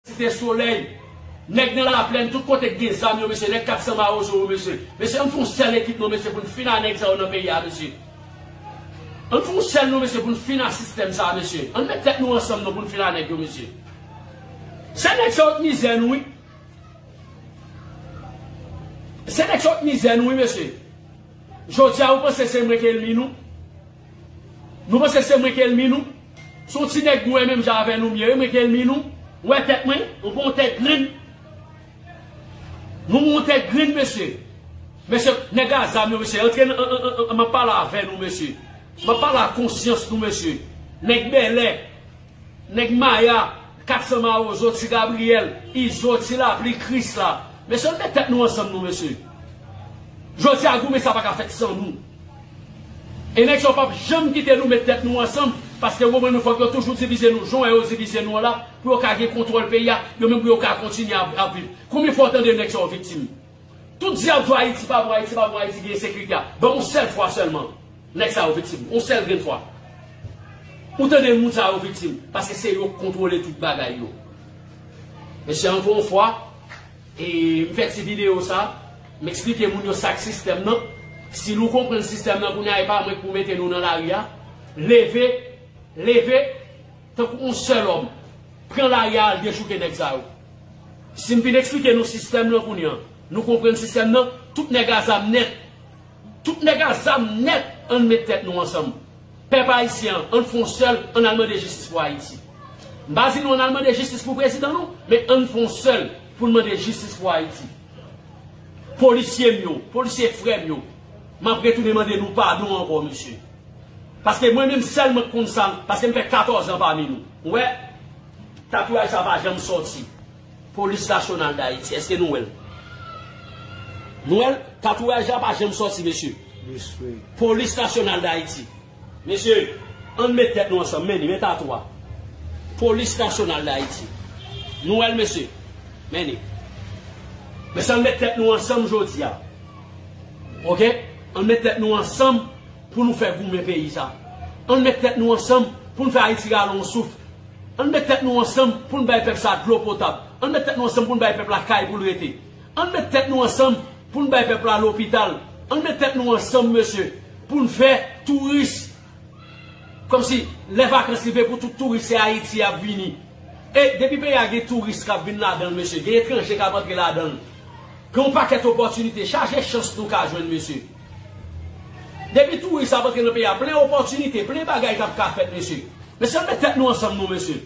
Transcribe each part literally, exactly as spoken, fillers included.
Site Solèy, nèg nan Laplèn, tout kote k gen zam yo, mesye, nèg kat san Mawozo yo, mesye. Mesye, ann fè yon sèl ekip non, mesye, pou n fin a nèg sa yo nan peyi a, mesye. Ann fè yon sèl non, mesye, pou n fin a sistèm sa a, mesye. Ann met tèt nou ansanm non, pou n fin a nèg yo, mesye. Se nèg sa yo k mizè nou, wi. Se nèg sa yo k mizè nou, wi, mesye. Jodi a, ou panse se mwen ki ènmi nou? Nou panse se mwen ki ènmi nou? Se yon ti nèg nou wè menm jan avè nou m ye, wi, mwen ki ènmi nou. Ou wè tèt mwen? Ou pa yon tèt grenn? Nou yon tèt grenn, mesye. Mesye, nèg a zam yo, mesye, antre nan, an, an, an, an, m ap pale avè nou, mesye. M ap pale a konsyans nou, mesye. Nèg bèlè. Nèg Maya, kat san Mawozo, Ti Gabriyèl, Izo, Ti Lapli, Krisla. Mesye, ann met tèt nou ansanm non, mesye. Jodi a, goumen sa pa ka fèt san nou. E nèg sa yo p ap janm kite nou met tèt nou ansanm, paske yo konprann nou fòk yo toujou divize nou, jan yo divize nou an la, pou yo ka gen kontwòl peyi a, yo menm pou yo ka kontinye ap, ap viv. Konbyen fwa w tande nèg sa yo viktim? Tout dyab di w Ayiti pa bon, Ayiti pa bon, Ayiti gen ensekirite a. Ban m yon sèl fwa sèlman, nèg sa yo viktim. Yon sèl grenn fwa. Ou tande moun sa yo viktim, paske se yo k kontwole tout bagay yo. Mesye, ankò yon fwa, e, m fè ti videyo sa, m eksplike moun yo sa k sistèm nan. Si nou konprann sistèm nan kounye a, e pa mwen k pou mete nou nan lari a. Leve, leve, tankou yon sèl òm, pran lari a al dechouke nèg sa yo. Si m fin eksplike nou sistèm nan kounye a, nou konprann sistèm nan, tout nèg a zam nèt. Tout nèg a zam nèt, ann met tèt nou ansanm. Pèp ayisyen an, ann fè yon sèl, ann al mande jistis pou Ayiti. M pa di nou ann al mande jistis pou prezidan non, men ann fè yon sèl pou n mande jistis pou Ayiti. Polisye m yo, polisye frè m yo, m ap retounen mande nou padon ankò, mesye. Paske mwen menm sèlman k konn sa, paske m fè katòz an pami nou. Ou wè, tatouaj sa pa janm sòti. Polis Nasyonal d Ayiti, èske nou wè l? Nou wè l? Tatouaj la pa janm sòti, mesye. Respè. Polis Nasyonal d Ayiti. Mesye, ann met tèt nou ansanm, men li, men tatwa. Polis Nasyonal d Ayiti. Nou wè l, mesye. Men li. Mesye, ann met tèt nou ansanm jodi a. Oke? Ann met tèt nou ansanm pou nou fè goumen peyi sa. Ann met tèt nou ansanm pou n fè Ayiti rale yon souf. Ann met tèt nou ansanm pou n bay pèp sa dlo potab. Ann met tèt nou ansanm pou n bay pèp la kay pou l rete. Ann met tèt nou ansanm pou n bay pèp la lopital. Ann met tèt nou ansanm, mesye, pou n fè touris. Kòmsi lè vakans rive pou tout touris se Ayiti y ap vini. E depi peyi a gen touris k ap vin ladan l, mesye, gen etranje k ap antre ladan l. Gen yon pakèt opòtinite, chaje chans nou ka jwenn, mesye. Depi touris ap antre nan peyi a, plen opòtinite, plen bagay k ap ka fèt, mesye. Mesye, ann met tèt nou ansanm non, mesye.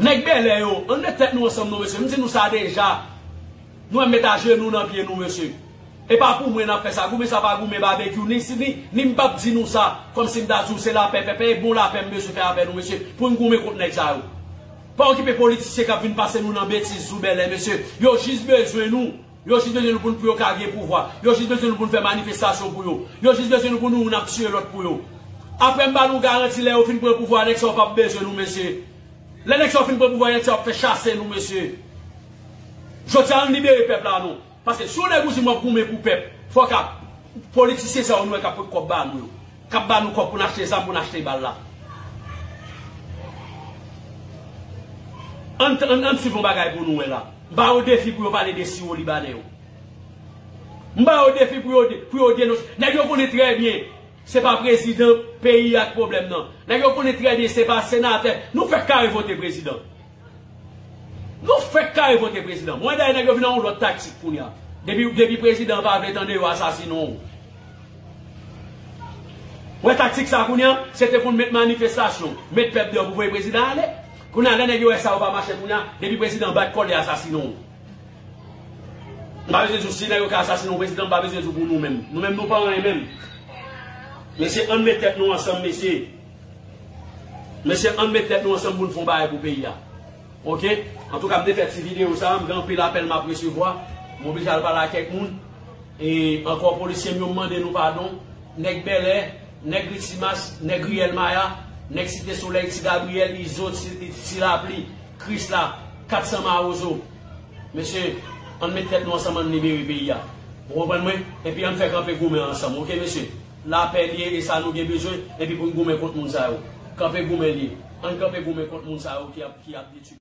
Nèg bèlè yo, ann met tèt nou ansanm non, mesye. M di nou sa deja. Nou menm met ajenou nan pye nou, mesye. E pa pou mwen n ap fè sa. Goumen sa pa goumen babekyou. Ni si, ni, ni m p ap di nou sa kòmsi m ta di w se lapè pèpè. E bon lapè m bezwen fè avè nou, mesye, pou n goumen kont nèg sa yo. Pa okipe politisyen k ap vin pase nou nan betiz sou bèlè, mesye. Yo jis bezwen nou. Yo jis bezwen nou pou n, pou yo ka gen pouvwa. Yo jis bezwen nou pou n fè manifestasyon pou yo. Yo jis bezwen nou pou nou youn ap tiye lòt pou yo. Apre m ba nou garanti, lè yo fin pran pouvwa, nèg sa yo p ap bezwen nou, mesye. Lè nèg sa yo fin pran pouvwa, nèg sa yo ap fè chase nou, mesye. Jodi a, ann libere pèp la non. Paske si yon nèg ou di m w ap goumen pou pèp, fòk ap, politisyen sa yo nou wè k ap pot kòb ba nou yo. K ap ba nou kòb pou n achte zam, pou n achte bal la. Ann, ann, ann swiv yon bagay pou nou wè la. M ba yo defi pou yo pale de siwo libanè yo. M ba yo defi pou yo de-, pou yo denonse. Nèg yo konnen trè byen se pa prezidan peyi a k pwoblèm nan. Nèg yo konnen trè byen se pa senatè. Nou fèk kare vote prezidan. Nou fèk kare vote prezidan. Mwen dayè nèg yo vin nan yon lòt taktik kounye a. Depi, depi prezidan pa vle tande yo asasinen w. Wè taktik sa kounye a, se te pou n met manifestasyon, met pèp deyò pou voye prezidan ale. Kounye a, lè nèg yo wè sa yo pa mache kounye a, depi prezidan bat kòlè asasinen w. M pa bezwen di w si nèg yo ka asasinen w prezidan, m pa bezwen di w pou nou menm. Nou menm nou pa anyen menm. Mesye, ann met tèt nou ansanm, mesye. Mesye, ann met tèt nou ansanm pou n fè yon bagay pou peyi a. Oke? Antouka, m te fè ti videyo sa a, m gen anpil apèl m ap resevwa. M oblije al pale ak kèk moun. E ankò, polisye m yo, m mande nou padon. Nèg Bèlè, nèg Ritimas, nèg Riyèl Maya, nèg Site Solèy, Ti Gabriyèl, Izo, Ti, Ti Lapli, Krisla, kat san Mawozo. Mesye, ann met tèt nou ansanm, ann libere peyi a. Ou konprann mwen? Epi ann fè kanpe goumen ansanm, oke, mesye? Lapè l ye, e sa nou gen bezwen, epi pou n goumen kont moun sa yo. Kanpe goumen l ye. Ann kanpe goumen kont moun sa yo ki ap, ki ap detwi.